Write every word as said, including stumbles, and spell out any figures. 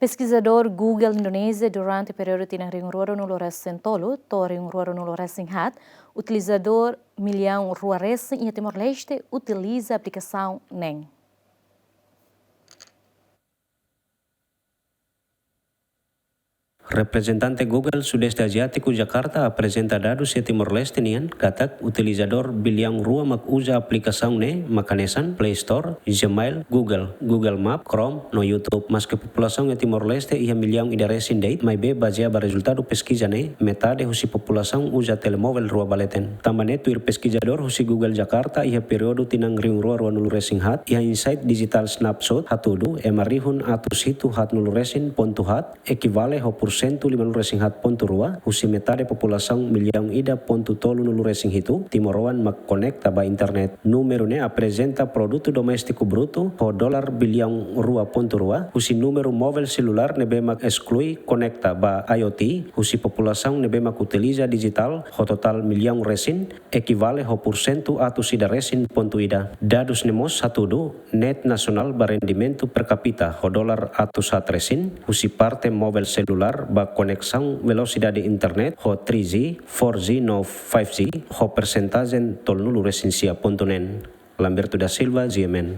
Peskizadór Google Indonézia, durante períodu tinan rihun rua ruanulu resin tolu to'o rihun rua ruanulu resin haat, utilizadór millaun rua resin iha Timor-Leste utiliza aplikasaun neen. Reprezentante Google Sudeste Aziátiku Jakarta aprezenta dadus iha Timor-Leste nian katak utilizadór millaun rua mak uza aplikasaun ne'e mak hanesan Play Store, Gmail, Google, Google Map, Chrome no YouTube. Maske populasaun iha Timor-Leste iha millaun ida resin de'it, maibé bazeia ba rezultadu peskiza ne'e, metade husi populasaun uza telemovel rua ba leten. Tanba ne'e, tuir peskizadór husi Google Jakarta, iha períodu tinan rihun rua ruanulu resin haat, iha Insight Digital Snapshot hatudu, ema rihun atus hitu haatnulu resin pontu haat, ekivale ho pursentu limanulu resin haat pontu rua husi metade populasaun millaun ida pontu tolunulu resin hitu timoroan mak konekta ba internet. Númeru ne'e aprezenta produtu doméstiku brutu ho dolar millaun rua pontu rua husi númeru movel selulár ne'ebé mak esklui konekta ba IoT husi populasaun ne'ebé mak utiliza dijitál ho totál millaun resin, ekivale ho pursentu atus ida resin pontu ida. Dadus ne'e mós hatudu, net nasionál ba rendimentu per kapita ho dolar atus haat resin, husi parte movel selulár ba koneksaun velosidade internet ho three G, four G no five G, ho persentajen tolunulu resin sia pontu neen. Lamberto da Silva, G M N.